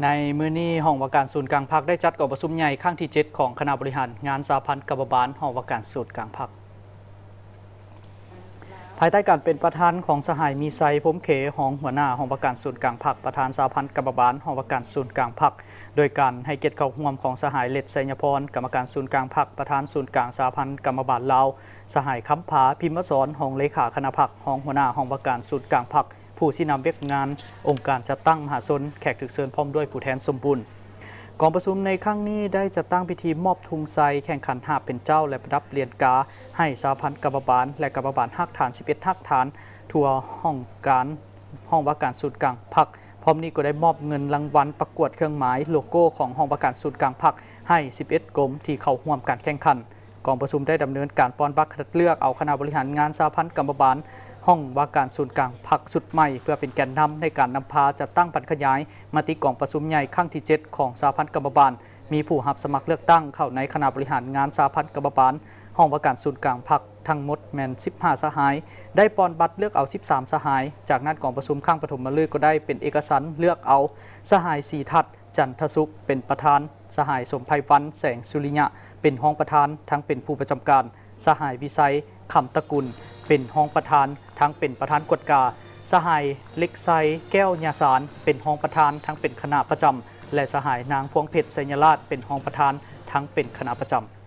ໃນມື້ນີ້ ຫ້ອງວ່າການສູນກາງພັກ ໄດ້ຈັດກອງປະຊຸມໃຫຍ່ຄັ້ງທີເຈັດ ຂອງຄະນະບໍລິຫານງານສະຫະພັນກຳມະບານ ຫ້ອງວ່າການສູນກາງພັກ ພາຍໃຕ້ການເປັນປະທານຂອງສະຫາຍ ມີໄຊ ພົມເຂ ຮອງຫົວໜ້າຫ້ອງວ່າການສູນກາງພັກ, ປະທານສະຫະພັນກຳມະບານ ຫ້ອງວ່າການສູນກາງພັກ, ໂດຍການໃຫ້ກຽດເຂົ້າຮ່ວມຂອງສະຫາຍ ເລັດ ໄຊຍະພອນ ກຳມະການສູນກາງພັກ, ປະທານສູນກາງສະຫະພັນກຳມະບານລາວ, ສະຫາຍ ຄຳຜາ ພິມມະສອນ ຮອງເລຂາຄະນະພັກ, ຮອງຫົວໜ້າຫ້ອງວ່າການສູນກາງພັກ, ຜູ້ຊີ້ນຳວຽກງານອົງການຈັດຕັ້ງມະຫາຊົນ, ແຂກຖືກເຊີນ ພ້ອມດ້ວຍຜູ້ແທນສົມບູນ. ກອງປະຊຸມໃນຄັ້ງນີ້ໄດ້ຈັດຕັ້ງພິທີມອບທຸງໄຊ, ແຂ່ງຂັນຫາບເປັນເຈົ້າ ແລະ ປະດັບຫຼຽນກາໃຫ້ສະຫະພັນກຳມະບານ ແລະ ກຳມະບານຮາກຖານສິບເອັດຮາກຖານ ທົ່ວຫ້ອງການ ຫ້ອງວ່າການສູນກາງພັກ. ພ້ອມນີ້ກໍໄດ້ມອບເງິນລາງວັນປະກວດເຄື່ອງໝາຍໂລໂກ້ຂອງຫ້ອງວ່າການສູນກາງພັກໃຫ້ສິບເອັດກົມທີ່ເຂົ້າຮ່ວມການແຂ່ງຂັນ. ກອງປະຊຸມໄດ້ດຳເນີນການປ່ອນບັດຄັດເລືອກເອົາຄະນະບໍລິຫານງານສະຫະພັນກຳມະບານ ຫ້ອງວ່າການສູນກາງພັກຊຸດໃໝ່ ເພື່ອເປັນແກນນຳໃນການນຳພາຈັດຕັ້ງບັນຂະຫຍາຍມະຕິກອງປະຊຸມໃຫຍ່ຄັ້ງທີເຈັດ ຂອງສະຫະພັນກຳມະບານ. ມີຜູ້ຮັບສະໝັກເລືອກຕັ້ງເຂົ້າໃນຄະນະບໍລິຫານງານສະຫະພັນກຳມະບານ ຫ້ອງວ່າການສູນກາງພັກ ທັງໝົດແມ່ນສິບຫ້າສະຫາຍ, ໄດ້ປ່ອນບັດເລືອກເອົາສິບສາມສະຫາຍ. ຈາກນັ້ນກອງປະຊຸມຄັ້ງປະຖົມມະລຶກກໍໄດ້ເປັນເອກະສັນເລືອກເອົາສະຫາຍ ສີທັດ ຈັນທະສຸກ ເປັນປະທານ, ສະຫາຍ ສົມໄພວັນ ແສງສຸລິຍະ ເປັນຮອງປະທານ ທັງເປັນຜູ້ປະຈຳການ, ສະຫາຍ ວິໄຊ ຄຳຕະກຸນ ເປັນຮອງປະທານ ທັງເປັນປະທານກວດກາ, ສະຫາຍ ເລັກໄຊ ແກ້ວຍາສານ ເປັນຮອງປະທານ ທັງເປັນຄະນະປະຈຳ ແລະ ສະຫາຍ ນາງ ພວງເພັດ ໄຊຍະລາດ ເປັນຮອງປະທານ ທັງເປັນຄະນະປະຈຳ.